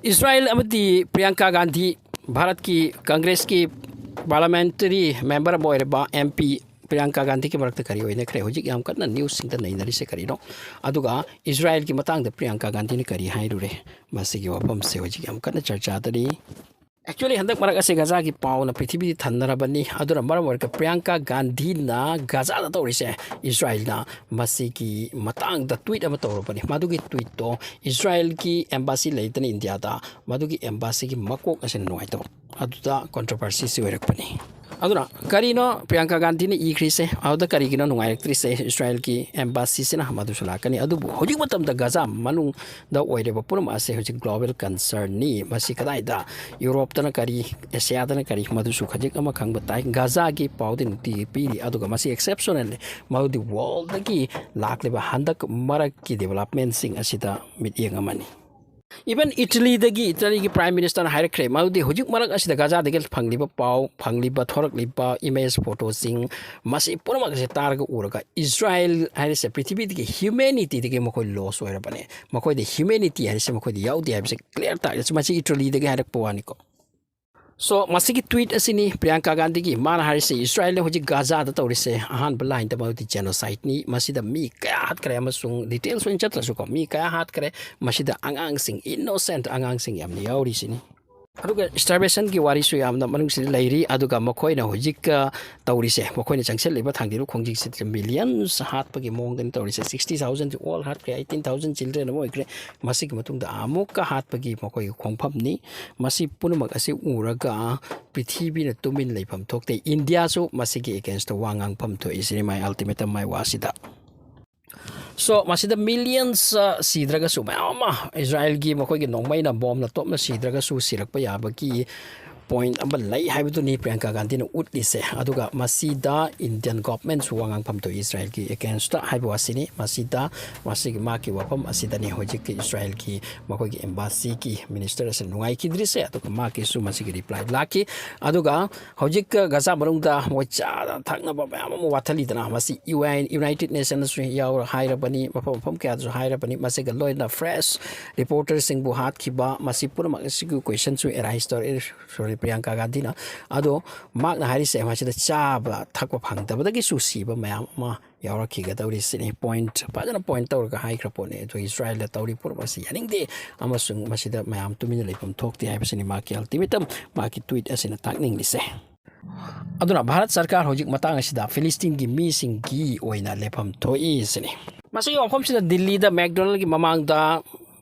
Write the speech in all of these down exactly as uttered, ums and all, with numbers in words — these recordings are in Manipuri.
ꯏꯁꯔꯥꯏꯜ ꯑꯃꯗꯤ ꯄ꯭ꯔꯤꯌꯥꯡꯀꯥ ꯒꯥꯟꯙꯤ, ꯚꯥꯔꯠꯀꯤ ꯀꯪꯒ꯭ꯔꯦꯁꯀꯤ ꯄꯥꯔꯂꯥꯃꯦꯟꯇꯔꯤ ꯃꯦꯝꯕꯔ ꯑꯃ ꯑꯣꯏꯔꯕ ꯑꯦꯝ ꯄꯤ ꯄ꯭ꯔꯤꯌꯥꯡꯀꯥ ꯒꯥꯟꯙꯤꯒꯤ ꯃꯔꯛꯇ ꯀꯔꯤ ꯑꯣꯏꯅꯈ꯭ꯔꯦ? ꯍꯧꯖꯤꯛ ꯌꯥꯝ ꯀꯟꯅ ꯅ꯭ꯌꯨꯁꯁꯤꯡꯗ ꯅꯩꯅꯔꯤꯁꯦ ꯀꯔꯤꯅꯣ? ꯑꯗꯨꯒ ꯏꯁꯔꯥꯏꯜꯒꯤ ꯃꯇꯥꯡꯗ ꯄ꯭ꯔꯤꯌꯥꯡꯀꯥ ꯒꯥꯟꯙꯤꯅ ꯀꯔꯤ ꯍꯥꯏꯔꯨꯔꯦ? ꯃꯁꯤꯒꯤ ꯋꯥꯐꯝꯁꯦ ꯍꯧꯖꯤꯛ ꯌꯥꯝ ꯀꯟꯅ ꯆꯔꯆꯥꯗ ꯂꯩ꯫ Actually, ꯍꯟꯗꯛ ꯃꯔꯛ ꯑꯁꯦ ꯒꯖꯥꯒꯤ ꯄꯥꯎꯅ ꯄ꯭ꯔꯤꯊꯤꯕꯤꯗꯤ ꯊꯟꯅꯔꯕꯅꯤ꯫ ꯑꯗꯨꯅ ꯃꯔꯝ ꯑꯣꯏꯔꯒ ꯄ꯭ꯔꯤꯌꯥꯡꯀꯥ ꯒꯥꯟꯙꯤꯅ ꯒꯖꯥꯗ ꯇꯧꯔꯤꯁꯦ, ꯏꯁꯔꯥꯏꯜꯅ ꯃꯁꯤꯒꯤ ꯃꯇꯥꯡꯗ ꯇ꯭ꯋꯤꯠ ꯑꯃ ꯇꯧꯔꯕꯅꯤ꯫ ꯃꯗꯨꯒꯤ ꯇ꯭ꯋꯤꯠꯇꯣ ꯏꯁꯔꯥꯏꯜꯒꯤ ꯑꯦꯝꯕꯥꯁꯤ ꯂꯩꯗꯅ ꯏꯟꯗꯤꯌꯥꯗ, ꯃꯗꯨꯒꯤ ꯑꯦꯝꯕꯥꯁꯤꯒꯤ ꯃꯀꯣꯛ ꯑꯁꯤꯅ ꯅꯨꯡꯉꯥꯏꯇꯕ, ꯑꯗꯨꯗ ꯀꯣꯟꯇ꯭ꯔꯣꯚꯔꯁꯤꯁꯤ ꯑꯣꯏꯔꯛꯄꯅꯤ꯫ ꯑꯗꯨꯅ ꯀꯔꯤꯅꯣ ꯄ꯭ꯔꯤꯌꯥꯡꯀꯥ ꯒꯥꯟꯙꯤꯅ ꯏꯈ꯭ꯔꯤꯁꯦ? ꯑꯗꯨꯗ ꯀꯔꯤꯒꯤꯅꯣ ꯅꯨꯡꯉꯥꯏꯔꯛꯇ꯭ꯔꯤꯁꯦ ꯏꯁꯔꯥꯏꯜꯒꯤ ꯑꯦꯝꯕꯥꯁꯤꯁꯤꯅ? ꯃꯗꯨꯁꯨ ꯂꯥꯛꯀꯅꯤ꯫ ꯑꯗꯨꯕꯨ ꯍꯧꯖꯤꯛ ꯃꯇꯝꯗ ꯒꯖꯥ ꯃꯅꯨꯡꯗ ꯑꯣꯏꯔꯤꯕ ꯄꯨꯝꯅꯃꯛ ꯑꯁꯦ ꯍꯧꯖꯤꯛ ꯒ꯭ꯂꯣꯕꯦꯜ ꯀꯟꯁꯔꯟꯅꯤ꯫ ꯃꯁꯤ ꯀꯗꯥꯏꯗ, ꯌꯨꯔꯣꯞꯇꯅ ꯀꯔꯤ, ꯑꯦꯁꯤꯌꯥꯗꯅ ꯀꯔꯤ, ꯃꯗꯨꯁꯨ ꯈꯖꯤꯛ ꯑꯃ ꯈꯪꯕ ꯇꯥꯏ꯫ ꯒꯖꯥꯒꯤ ꯄꯥꯎꯗꯤ ꯅꯨꯡꯇꯤꯒꯤ ꯄꯤꯔꯤ, ꯑꯗꯨꯒ ꯃꯁꯤ ꯑꯦꯛꯁꯦꯞꯁꯅꯦꯜꯅꯤ꯫ ꯃꯗꯨꯗꯤ ꯋꯥꯔꯜꯗꯒꯤ ꯂꯥꯛꯂꯤꯕ ꯍꯟꯗꯛ ꯃꯔꯛꯀꯤ ꯗꯤꯕꯂꯞꯃꯦꯟꯁꯤꯡ ꯑꯁꯤꯗ ꯃꯤꯠꯌꯦꯡ ꯑꯃꯅꯤ꯫ Even ꯏꯇꯂꯤꯗꯒꯤ, ꯏꯇꯂꯤꯒꯤ ꯄ꯭ꯔꯥꯏꯝ ꯃꯤꯅꯤꯁꯇꯔꯅ ꯍꯥꯏꯔꯛꯈ꯭ꯔꯦ, ꯃꯗꯨꯗꯤ ꯍꯧꯖꯤꯛ ꯃꯔꯛ ꯑꯁꯤꯗ ꯒꯖꯥꯗꯒꯤ ꯐꯪꯂꯤꯕ ꯄꯥꯎ, ꯐꯪꯂꯤꯕ, ꯊꯣꯔꯛꯂꯤꯕ ꯏꯃꯦꯖ, ꯐꯣꯇꯣꯁꯤꯡ, ꯃꯁꯤ ꯄꯨꯝꯅꯃꯛ ꯑꯁꯤ ꯇꯥꯔꯒ ꯎꯔꯒ ꯏꯁꯔꯥꯏꯜ ꯍꯥꯏꯔꯤꯁꯦ ꯄ꯭ꯔꯤꯊꯤꯕꯤꯗꯒꯤ ꯍ꯭ꯌꯨꯃꯦꯅꯤꯇꯤꯗꯒꯤ ꯃꯈꯣꯏ ꯂꯣꯁ ꯑꯣꯏꯔꯕꯅꯦ꯫ ꯃꯈꯣꯏꯗ ꯍ꯭ꯌꯨꯃꯦꯅꯤꯇꯤ ꯍꯥꯏꯔꯤꯁꯦ ꯃꯈꯣꯏꯗ ꯌꯥꯎꯗꯦ ꯍꯥꯏꯕꯁꯦ ꯀ꯭ꯂꯤꯌꯥꯔ ꯇꯥꯏ꯫ ꯃꯁꯤ ꯏꯇꯂꯤꯗꯒꯤ ꯍꯥꯏꯔꯛꯄ ꯋꯥꯅꯤꯀꯣ꯫ So, ꯃꯁꯤꯒꯤ ꯇ꯭ꯋꯤꯠ ꯑꯁꯤꯅꯤ ꯄ꯭ꯔꯤꯌꯥꯡꯀꯥ ꯒꯥꯟꯙꯤꯒꯤ꯫ ꯃꯥꯅ ꯍꯥꯏꯔꯤꯁꯤ, ꯏꯁꯔꯥꯏꯜꯅ ꯍꯧꯖꯤꯛ ꯒꯥꯖꯥꯗ ꯇꯧꯔꯤꯁꯦ ꯑꯍꯥꯟꯕ ꯂꯥꯏꯟꯗ ꯃꯗꯨꯗꯤ ꯖꯦꯅꯣꯁꯥꯏꯠꯅꯤ꯫ ꯃꯁꯤꯗ ꯃꯤ ꯀꯌꯥ ꯍꯥꯠꯈ꯭ꯔꯦ ꯑꯃꯁꯨꯡ ꯗꯤꯇꯦꯜꯁ ꯑꯣꯏꯅ ꯆꯠꯇ꯭ꯔꯁꯨꯀꯣ, ꯃꯤ ꯀꯌꯥ ꯍꯥꯠꯈ꯭ꯔꯦ꯫ ꯃꯁꯤꯗ ꯑꯉꯥꯡꯁꯤꯡ, ꯏꯅꯣꯁꯦꯟꯠ ꯑꯉꯥꯡꯁꯤꯡ ꯌꯥꯝꯅ ꯌꯥꯎꯔꯤꯁꯤꯅꯤ꯫ ꯑꯗꯨꯒ ꯁ꯭ꯇꯥꯔꯕꯦꯁꯟꯒꯤ ꯋꯥꯔꯤꯁꯨ ꯌꯥꯝꯅ ꯃꯅꯨꯡꯁꯤꯗ ꯂꯩꯔꯤ꯫ ꯑꯗꯨꯒ ꯃꯈꯣꯏꯅ ꯍꯧꯖꯤꯛ, ꯑ, ꯇꯧꯔꯤꯁꯦ, ꯃꯈꯣꯏꯅ ꯆꯪꯁꯤꯜꯂꯤꯕ ꯊꯥꯡꯖꯤꯡ ꯈꯣꯡꯖꯤꯡꯁꯤꯗ ꯃꯤꯂꯤꯌꯟꯁ ꯍꯥꯠꯄꯒꯤ ꯃꯑꯣꯡꯗꯅꯤ ꯇꯧꯔꯤꯁꯦ꯫ Sixty thousand all ꯍꯥꯠꯈ꯭ꯔꯦ, eighteen thousand children ꯑꯃ ꯑꯣꯏꯈ꯭ꯔꯦ꯫ ꯃꯁꯤꯒꯤ ꯃꯇꯨꯡꯗ ꯑꯃꯨꯛꯀ ꯍꯥꯠꯄꯒꯤ ꯃꯈꯣꯏꯒꯤ ꯈꯣꯡꯐꯝꯅꯤ꯫ ꯃꯁꯤ ꯄꯨꯝꯅꯃꯛ ꯑꯁꯤ ꯎꯔꯒ ꯄ꯭ꯔꯤꯊꯤꯕꯤꯅ ꯇꯨꯃꯤꯟ ꯂꯩꯐꯝ ꯊꯣꯛꯇꯦ꯫ ꯏꯟꯗꯤꯌꯥꯁꯨ ꯃꯁꯤꯒꯤ ꯑꯦꯒꯦꯟꯁꯇ ꯋꯥ ꯉꯥꯡꯐꯝ ꯊꯣꯛꯏ ꯁꯤꯅꯤ ꯃꯥꯏ ꯑꯜꯇꯤꯃꯦꯇꯝ ꯃꯥꯏ ꯋꯥꯁꯤꯗ꯫ So, ꯃꯁꯤꯗ ꯃꯤꯂꯤꯌꯟꯁ, ꯑ, ꯁꯤꯗ꯭ꯔꯒꯁꯨ ꯃꯌꯥꯝ ꯑꯃ ꯏꯁꯔꯥꯏꯜꯒꯤ ꯃꯈꯣꯏꯒꯤ ꯅꯣꯡꯃꯩꯅ, ꯕꯣꯝꯅ, ꯇꯣꯞꯅ ꯁꯤꯗ꯭ꯔꯒꯁꯨ ꯁꯤꯔꯛꯄ ꯌꯥꯕꯒꯤ ꯄꯣꯏꯟꯠ ꯑꯃ ꯂꯩ ꯍꯥꯏꯕꯗꯨꯅꯤ ꯄ꯭ꯔꯤꯌꯥꯡꯀꯥ ꯒꯥꯟꯙꯤꯅ ꯎꯠꯂꯤꯁꯦ꯫ ꯑꯗꯨꯒ ꯃꯁꯤꯗ ꯏꯟꯗꯤꯌꯟ ꯒꯣꯚꯔꯟꯃꯦꯟꯠꯁꯨ ꯋꯥꯉꯥꯡꯐꯝ ꯊꯣꯛꯏ ꯏꯁꯔꯥꯏꯜꯒꯤ ꯑꯦꯒꯦꯟꯁꯇ ꯍꯥꯏꯕ ꯋꯥꯁꯤꯅꯤ꯫ ꯃꯁꯤꯗ, ꯃꯁꯤꯒꯤ ꯃꯍꯥꯛꯀꯤ ꯋꯥꯐꯝ ꯑꯁꯤꯗꯅꯤ ꯍꯧꯖꯤꯛꯀꯤ ꯏꯁꯔꯥꯏꯜꯒꯤ ꯃꯈꯣꯏꯒꯤ ꯑꯦꯝꯕꯥꯁꯤꯒꯤ ꯃꯤꯅꯤꯁꯇꯔ ꯑꯁꯤꯅ ꯅꯨꯡꯉꯥꯏꯈꯤꯗ꯭ꯔꯤꯁꯦ꯫ ꯑꯗꯨꯒ ꯃꯍꯥꯛꯀꯤꯁꯨ ꯃꯁꯤꯒꯤ ꯔꯤꯄ꯭ꯂꯥꯏ ꯂꯥꯛꯈꯤ꯫ ꯑꯗꯨꯒ ꯍꯧꯖꯤꯛ ꯒꯖꯥ ꯃꯅꯨꯡꯗ ꯃꯣꯏ ꯆꯥꯅ ꯊꯛꯅꯕ ꯃꯌꯥꯝ ꯑꯃ ꯋꯥꯊꯠꯂꯤꯗꯅ, ꯃꯁꯤ ꯌꯨ ꯑꯦꯟ, ꯌꯨꯅꯥꯏꯇꯦꯗ ꯅꯦꯁꯟꯁꯨ ꯌꯥꯎꯔ ꯍꯥꯏꯔꯕꯅꯤ, ꯃꯐꯝ ꯃꯐꯝ ꯀꯌꯥꯗꯁꯨ ꯍꯥꯏꯔꯕꯅꯤ꯫ ꯃꯁꯤꯒ ꯂꯣꯏꯅꯅ ꯐ꯭ꯔꯦꯁ ꯔꯤꯄꯣꯔꯇꯔꯁꯤꯡꯕꯨ ꯍꯥꯠꯈꯤꯕ, ꯃꯁꯤ ꯄꯨꯝꯅꯃꯛ ꯑꯁꯤꯒꯤ ꯀꯣꯏꯁꯟꯁꯨ ꯑꯦꯔꯥꯏꯁ ꯇꯧꯔꯛꯏ꯫ ꯁꯣꯔꯤ, ꯄ꯭ꯔꯤꯌꯥꯡꯀꯥ ꯒꯥꯟꯙꯤꯅ꯫ ꯑꯗꯣ ꯃꯍꯥꯛꯅ ꯍꯥꯏꯔꯤꯁꯦ, ꯃꯁꯤꯗ ꯆꯥꯕ ꯊꯛꯄ ꯐꯪꯗꯕꯗꯒꯤꯁꯨ ꯁꯤꯕ ꯃꯌꯥꯝ ꯑꯃ ꯌꯥꯎꯔꯛꯈꯤꯒꯗꯧꯔꯤꯁꯤꯅꯤ꯫ ꯄꯣꯏꯟꯠ ꯐꯖꯅ ꯄꯣꯏꯟꯠ ꯇꯧꯔꯒ ꯍꯥꯏꯈ꯭ꯔ ꯄꯣꯠꯅꯤ꯫ ꯑꯗꯣ ꯏꯁꯔꯥꯏꯜꯅ ꯇꯧꯔꯤ ꯄꯣꯠ ꯑꯁꯤ ꯌꯥꯅꯤꯡꯗꯦ ꯑꯃꯁꯨꯡ ꯃꯁꯤꯗ ꯃꯌꯥꯝ ꯇꯨꯃꯤꯟꯅ ꯂꯩꯐꯝ ꯊꯣꯛꯇꯦ ꯍꯥꯏꯕꯁꯤꯅꯤ ꯃꯍꯥꯛꯀꯤ ꯑꯜꯇꯤꯃꯦꯇꯝ, ꯃꯍꯥꯛꯀꯤ ꯇ꯭ꯋꯤꯠ ꯑꯁꯤꯅ ꯇꯥꯛꯅꯤꯡꯂꯤꯁꯦ꯫ ꯑꯗꯨꯅ ꯚꯥꯔꯠ ꯁꯔꯀꯥꯔ ꯍꯧꯖꯤꯛ ꯃꯇꯥꯡ ꯑꯁꯤꯗ ꯐꯤꯂꯤꯁꯇꯤꯟꯒꯤ ꯃꯤꯁꯤꯡꯒꯤ ꯑꯣꯏꯅ ꯂꯦꯞꯐꯝ ꯊꯣꯛꯏ ꯁꯤꯅꯤ꯫ ꯃꯁꯤꯒꯤ ꯋꯥꯐꯝꯁꯤꯗ ꯗꯤꯜꯂꯤꯗ ꯃꯦꯛꯗꯣꯅꯦꯜꯒꯤ ꯃꯃꯥꯡꯗ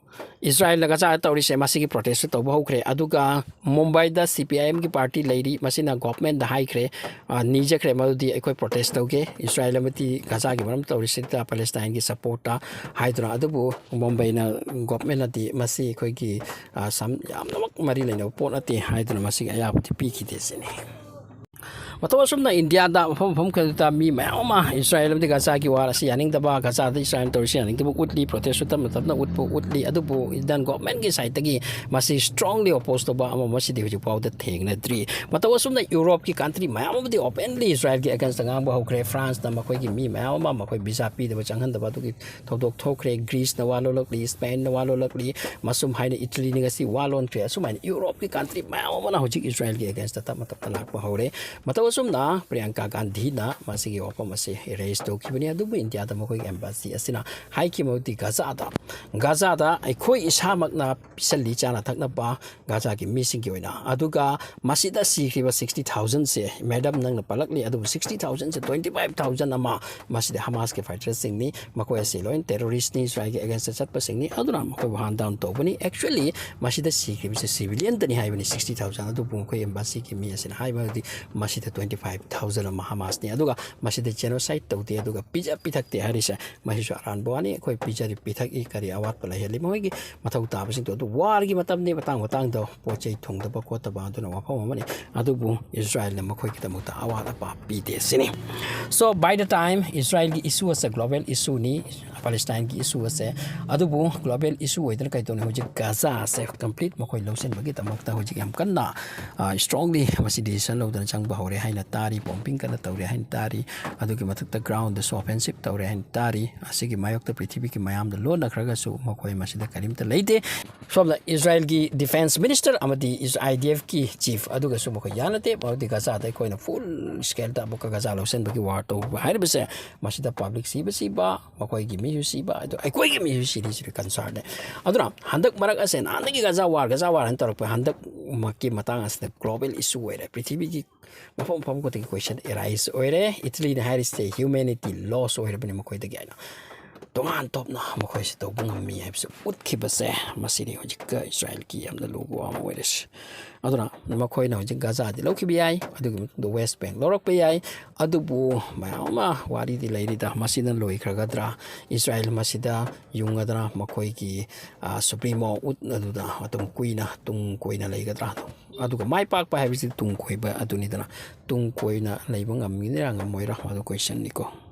ꯏꯁꯔꯥꯏꯜꯅ ꯒꯖꯥꯗ ꯇꯧꯔꯤꯁꯦ, ꯃꯁꯤꯒꯤ ꯄ꯭ꯔꯣꯇꯦꯁꯁꯨ ꯇꯧꯕ ꯍꯧꯈ꯭ꯔꯦ꯫ ꯑꯗꯨꯒ ꯃꯨꯝꯕꯥꯏꯗ ꯁꯤ ꯄꯤ ꯑꯥꯏ ꯑꯦꯝꯒꯤ ꯄꯥꯔꯇꯤ ꯂꯩꯔꯤ, ꯃꯁꯤꯅ ꯒꯣꯚꯔꯟꯃꯦꯟꯠꯗ ꯍꯥꯏꯈ꯭ꯔꯦ, ꯑ, ꯅꯤꯖꯈ꯭ꯔꯦ, ꯃꯗꯨꯗꯤ ꯑꯩꯈꯣꯏ ꯄ꯭ꯔꯣꯇꯦꯁ ꯇꯧꯒꯦ, ꯏꯁꯔꯥꯏꯜ ꯑꯃꯗꯤ ꯒꯖꯥꯒꯤ ꯃꯔꯝ ꯇꯧꯔꯤꯁꯤꯗ ꯄꯦꯂꯦꯁꯇꯥꯏꯟꯒꯤ ꯁꯄꯣꯔꯠꯇ ꯍꯥꯏꯗꯨꯅ꯫ ꯑꯗꯨꯕꯨ ꯃꯨꯝꯕꯩꯅ, ꯒꯣꯚꯔꯟꯃꯦꯟꯠꯅꯗꯤ ꯃꯁꯤ ꯑꯩꯈꯣꯏꯒꯤ, ꯑ, ꯁꯝ-, ꯌꯥꯝꯅꯃꯛ ꯃꯔꯤ ꯂꯩꯅꯕ ꯄꯣꯠ ꯅꯠꯇꯦ ꯍꯥꯏꯗꯨꯅ ꯃꯁꯤꯒꯤ ꯑꯌꯥꯕꯗꯤ ꯄꯤꯈꯤꯗꯦ ꯁꯤꯅꯤ꯫ ꯃꯇꯧ ꯑꯁꯨꯝꯅ ꯏꯟꯗꯤꯌꯥꯗ ꯃꯐꯝ ꯃꯐꯝ ꯈꯔꯗ ꯃꯤ ꯃꯌꯥꯝ ꯑꯃ ꯏꯁꯔꯥꯏꯜ ꯑꯃꯗꯤ ꯒꯖꯥꯒꯤ ꯋꯥꯔ ꯑꯁꯤ ꯌꯥꯅꯤꯡꯗꯕ, ꯒꯖꯥꯗ ꯏꯁꯔꯥꯏꯜ ꯇꯧꯔꯤꯁꯤ ꯌꯥꯅꯤꯡꯗꯕ ꯎꯠꯂꯤ, ꯄ꯭ꯔꯣꯇꯦꯁꯁꯨ ꯇꯞꯅ ꯇꯞꯅ ꯎꯠꯄ ꯎꯠꯂꯤ꯫ ꯑꯗꯨꯕꯨ ꯏꯟꯗꯤꯌꯟ ꯒꯣꯚꯔꯟꯃꯦꯟꯠꯀꯤ ꯁꯥꯏꯠꯇꯒꯤ ꯃꯁꯤ ꯁ꯭ꯇꯔꯣꯡꯂꯤ ꯑꯣꯄꯣꯖ ꯇꯧꯕ ꯑꯃ ꯃꯁꯤꯗꯤ ꯍꯧꯖꯤꯛ ꯐꯥꯎꯗ ꯊꯦꯡꯅꯗ꯭ꯔꯤ꯫ ꯃꯇꯧ ꯑꯁꯨꯝꯅ ꯌꯨꯔꯣꯞꯀꯤ ꯀꯟꯇ꯭ꯔꯤ ꯃꯌꯥꯝ ꯑꯃꯗꯤ ꯑꯣꯄꯦꯟꯂꯤ ꯏꯁꯔꯥꯏꯜꯒꯤ ꯑꯦꯒꯦꯟꯁꯇ ꯉꯥꯡꯕ ꯍꯧꯈ꯭ꯔꯦ꯫ ꯐ꯭ꯔꯥꯟꯁꯅ ꯃꯈꯣꯏꯒꯤ ꯃꯤ ꯃꯌꯥꯝ ꯑꯃ ꯃꯈꯣꯏ ꯚꯤꯁꯥ ꯄꯤꯗꯕ ꯆꯪꯍꯟꯗꯕ ꯑꯗꯨꯒꯤ ꯊꯧꯗꯣꯛ ꯊꯣꯛꯈ꯭ꯔꯦ꯫ ꯒ꯭ꯔꯤꯁꯅ ꯋꯥ ꯂꯣꯜꯂꯛꯂꯤ, ꯁ꯭ꯄꯦꯟꯅ ꯋꯥ ꯂꯣꯜꯂꯛꯂꯤ, ꯃꯁꯨꯝ ꯍꯥꯏꯅ ꯏꯇꯂꯤꯅ ꯉꯁꯤ ꯋꯥ ꯂꯣꯟꯈ꯭ꯔꯦ꯫ ꯑꯁꯨꯃꯥꯏꯅ ꯌꯨꯔꯣꯞꯀꯤ ꯀꯟꯇ꯭ꯔꯤ ꯃꯌꯥꯝ ꯑꯃꯅ ꯍꯧꯖꯤꯛ ꯏꯁꯔꯥꯏꯜꯒꯤ ꯑꯦꯒꯦꯟꯁꯇ ꯇꯞꯅ ꯇꯞꯅ ꯂꯥꯛꯄ ꯍꯧꯔꯦ꯫ ꯃꯇꯧ ꯑꯁꯨꯝꯅ ꯄ꯭ꯔꯤꯌꯥꯡꯀꯥ ꯒꯥꯟꯙꯤꯅ ꯃꯁꯤꯒꯤ ꯋꯥꯐꯝ ꯑꯁꯤ ꯔꯦꯖ ꯇꯧꯈꯤꯕꯅꯤ꯫ ꯑꯗꯨꯕꯨ ꯏꯟꯗꯤꯌꯥꯗ ꯃꯈꯣꯏꯒꯤ ꯑꯦꯝꯕꯥꯁꯤ ꯑꯁꯤꯅ ꯍꯥꯏꯈꯤꯕ ꯃꯈꯩꯗꯤ ꯒꯖꯥꯗ, ꯒꯖꯥꯗ ꯑꯩꯈꯣꯏ ꯏꯁꯥꯃꯛꯅ ꯄꯤꯁꯜꯂꯤ ꯆꯥꯅ ꯊꯛꯅꯕ ꯒꯖꯥꯒꯤ ꯃꯤꯁꯤꯡꯒꯤ ꯑꯣꯏꯅ꯫ ꯑꯗꯨꯒ ꯃꯁꯤꯗ ꯁꯤꯈ꯭ꯔꯤꯕ ꯁꯤꯛꯁꯇꯤ ꯊꯥꯎꯖꯟꯁꯦ, ꯃꯦꯗꯝ, ꯅꯪꯅ ꯄꯜꯂꯛꯂꯤ, ꯑꯗꯨꯕꯨ ꯁꯤꯛꯁꯇꯤ ꯊꯥꯎꯖꯟꯁꯦ ꯇ꯭ꯋꯦꯟꯇꯤ ꯐꯥꯏꯚ ꯊꯥꯎꯖꯟ ꯑꯃ ꯃꯁꯤꯗ ꯍꯃꯥꯁꯀꯤ ꯐꯥꯏꯇꯔꯁꯤꯡꯅꯤ, ꯃꯈꯣꯏ ꯑꯁꯤ ꯂꯣꯏꯅ ꯇꯦꯔꯣꯔꯤꯁꯅꯤ, ꯏꯁꯔꯥꯏꯜꯒꯤ ꯑꯦꯒꯦꯟꯁꯇ ꯆꯠꯄꯁꯤꯡꯅꯤ, ꯑꯗꯨꯅ ꯃꯈꯣꯏꯕꯨ ꯍꯟ ꯗꯥꯎꯟ ꯇꯧꯕꯅꯤ꯫ ꯑꯦꯛꯆꯨꯋꯦꯂꯤ ꯃꯁꯤꯗ ꯁꯤꯈ꯭ꯔꯤꯕꯁꯦ ꯁꯤꯚꯤꯂꯤꯌꯟꯗꯅꯤ ꯍꯥꯏꯕꯅꯤ, ꯁꯤꯛꯁꯇꯤ ꯊꯥꯎꯖꯟ꯫ ꯑꯗꯨꯕꯨ ꯃꯈꯣꯏ ꯑꯦꯝꯕꯥꯁꯤꯒꯤ ꯃꯤ ꯑꯁꯤꯅ ꯍꯥꯏꯕꯗꯤ ꯃꯁꯤꯗ ꯇ꯭ꯋꯦꯟꯇꯤ ꯐꯥꯏꯚ ꯊꯥꯎꯖꯟ ꯑꯃ ꯍꯃꯥꯁꯅꯤ꯫ ꯑꯗꯨꯒ ꯃꯁꯤꯗ genocide ꯇꯧꯗꯦ, ꯑꯗꯨꯒ ꯄꯤꯖ ꯄꯤꯊꯛꯇꯦ ꯍꯥꯏꯔꯤꯁꯦ ꯃꯁꯤꯁꯨ ꯑꯔꯥꯟꯕ ꯋꯥꯅꯤ꯫ ꯑꯩꯈꯣꯏ ꯄꯤꯖꯔꯤ ꯄꯤꯊꯛꯏ, ꯀꯔꯤ ꯑꯋꯥꯠꯄ ꯂꯩꯍꯜꯂꯤ, ꯃꯈꯣꯏꯒꯤ ꯃꯊꯧ ꯇꯥꯕꯁꯤꯡꯗꯣ꯫ ꯑꯗꯨ ꯋꯥꯔꯒꯤ ꯃꯇꯝꯅꯤ, ꯃꯇꯥꯡ ꯃꯇꯥꯡꯗ ꯄꯣꯠ ꯆꯩ ꯊꯨꯡꯗꯕ ꯈꯣꯠꯇꯕ ꯑꯗꯨꯅ ꯋꯥꯐꯝ ꯑꯃꯅꯤ꯫ ꯑꯗꯨꯕꯨ ꯏꯁꯔꯥꯌꯦꯜꯅ ꯃꯈꯣꯏꯒꯤꯗꯃꯛꯇ ꯑꯋꯥꯠ ꯑꯄꯥ ꯄꯤꯗꯦ ꯁꯤꯅꯤ꯫ So by the time ꯏꯁꯔꯥꯌꯦꯜꯒꯤ issue ꯑꯁꯦ global issue ꯅꯤ, ꯄꯦꯂꯦꯁꯇꯥꯏꯟꯒꯤ issue ꯑꯁꯦ꯫ ꯑꯗꯨꯕꯨ global issue ꯑꯣꯏꯗꯅ ꯀꯩꯗꯧꯅꯤ? ꯍꯧꯖꯤꯛ ꯒꯥꯖꯥ ꯑꯁꯦ complete ꯃꯈꯣꯏ ꯂꯧꯁꯤꯟꯕꯒꯤꯗꯃꯛꯇ ꯍꯧꯖꯤꯛ ꯌꯥꯝ ꯀꯟꯅ strongly ꯃꯁꯤ decision ꯂꯧꯗꯅ ꯆꯪꯕ ꯍꯧꯔꯦ ꯍꯥꯏꯅ ꯇꯥꯔꯤ꯫ Bombing ꯀꯟꯅ ꯇꯧꯔꯦ ꯍꯥꯏꯅ ꯇꯥꯔꯤ꯫ ꯑꯗꯨꯒꯤ ꯃꯊꯛꯇ ground ꯗꯁꯨ offensive ꯇꯧꯔꯦ ꯍꯥꯏꯅ ꯇꯥꯔꯤ꯫ ꯑꯁꯤꯒꯤ ꯃꯥꯌꯣꯛꯇ ꯄ꯭ꯔꯤꯊꯤꯕꯤꯒꯤ ꯃꯌꯥꯝꯗ ꯂꯣꯟꯅꯈ꯭ꯔꯒꯁꯨ ꯃꯈꯣꯏ ꯃꯁꯤꯗ ꯀꯔꯤꯝꯇ ꯂꯩꯇꯦ꯫ ꯁꯣꯝꯗ ꯏꯁꯔꯥꯌꯦꯜꯒꯤ defence minister ꯑꯃꯗꯤ IDF ꯀꯤ chief ꯑꯗꯨꯒꯁꯨ ꯃꯈꯣꯏ ꯌꯥꯅꯗꯦ꯫ ꯃꯔꯝꯗꯤ ꯒꯥꯖꯥꯗ ꯑꯩꯈꯣꯏꯅ full scale ꯗ ꯑꯃꯨꯛꯀ ꯒꯥꯖꯥ ꯂꯧꯁꯤꯟꯕꯒꯤ war ꯇꯧꯕ ꯍꯥꯏꯔꯤꯕꯁꯦ, ꯃꯁꯤꯗ public ꯁꯤꯕ ꯁꯤꯕ, ꯃꯈꯣꯏꯒꯤ ꯃꯤꯁꯨ ꯁꯤꯕ, ꯑꯗꯣ ꯑꯩꯈꯣꯏꯒꯤ ꯃꯤꯁꯨ ꯁꯤꯔꯤꯁꯤꯗꯤ concern ꯅꯦ꯫ ꯑꯗꯨꯅ ꯍꯟꯗꯛ ꯃꯔꯛ ꯑꯁꯦ ꯅꯍꯥꯟꯗꯒꯤ ꯒꯥꯖꯥ war, ꯒꯥꯖꯥ war ꯍꯥꯏꯅ ꯇꯧꯔꯛꯄ, ꯍꯟꯗꯛꯃꯛꯀꯤ ꯃꯇꯥꯡ ꯑꯁꯤꯗ global issue ꯑꯣꯏꯔꯦ꯫ ꯄ꯭ꯔꯤꯊꯤꯕꯤꯒꯤ ꯃꯐꯝ ꯃꯐꯝ ꯈꯨꯗꯤꯡꯒꯤ question arise ꯑꯣꯏꯔꯦ꯫ ꯏꯇꯂꯤꯅ ꯍꯥꯏꯔꯤꯁꯦ humanity loss ꯑꯣꯏꯔꯕꯅꯤ ꯃꯈꯣꯏꯗꯒꯤ ꯍꯥꯏꯅ꯫ ꯇꯣꯉꯥꯟ ꯇꯣꯞꯅ ꯃꯈꯣꯏꯁꯤ ꯇꯧꯕ ꯉꯝꯃꯤ ꯍꯥꯏꯕꯁꯤ ꯎꯠꯈꯤꯕꯁꯦ ꯃꯁꯤꯅꯤ ꯍꯧꯖꯤꯛꯀ ꯏꯁꯔꯥꯌꯦꯜꯒꯤ ꯌꯥꯝꯅ ꯂꯨꯕ ꯋꯥ ꯑꯃ ꯑꯣꯏꯔꯤꯁꯦ꯫ ꯑꯗꯨꯅ ꯃꯈꯣꯏꯅ ꯍꯧꯖꯤꯛ ꯒꯥꯖꯥꯗꯤ ꯂꯧꯈꯤꯕ ꯌꯥꯏ, ꯑꯗꯨꯒꯤ ꯃꯇꯨꯡꯗ West Bank ꯂꯧꯔꯛꯄ ꯌꯥꯏ, ꯑꯗꯨꯕꯨ ꯃꯌꯥꯝ ꯑꯃ ꯋꯥꯔꯤꯗꯤ ꯂꯩꯔꯤꯗ꯫ ꯃꯁꯤꯅ ꯂꯣꯏꯈ꯭ꯔꯒꯗ꯭ꯔꯥ? ꯏꯁꯔꯥꯌꯦꯜ ꯃꯁꯤꯗ ꯌꯨꯡꯒꯗ꯭ꯔꯥ? ꯃꯈꯣꯏꯒꯤ, ꯑ, supremo ꯎꯠ ꯑꯗꯨꯗ ꯃꯇꯝ ꯀꯨꯏꯅ, ꯇꯨꯡ ꯀꯣꯏꯅ ꯂꯩꯒꯗ꯭ꯔꯥ? ꯑꯗꯨꯒ ꯃꯥꯏ ꯄꯥꯛꯄ ꯍꯥꯏꯕꯁꯤ ꯇꯨꯡ ꯀꯣꯏꯕ ꯑꯗꯨꯅꯤꯗꯅ꯫ ꯇꯨꯡ ꯀꯣꯏꯅ ꯂꯩꯕ ꯉꯝꯒꯗ꯭ꯔꯥ ꯉꯝꯃꯣꯏꯔꯥ? ꯑꯗꯨ question ꯅꯤꯀꯣ꯫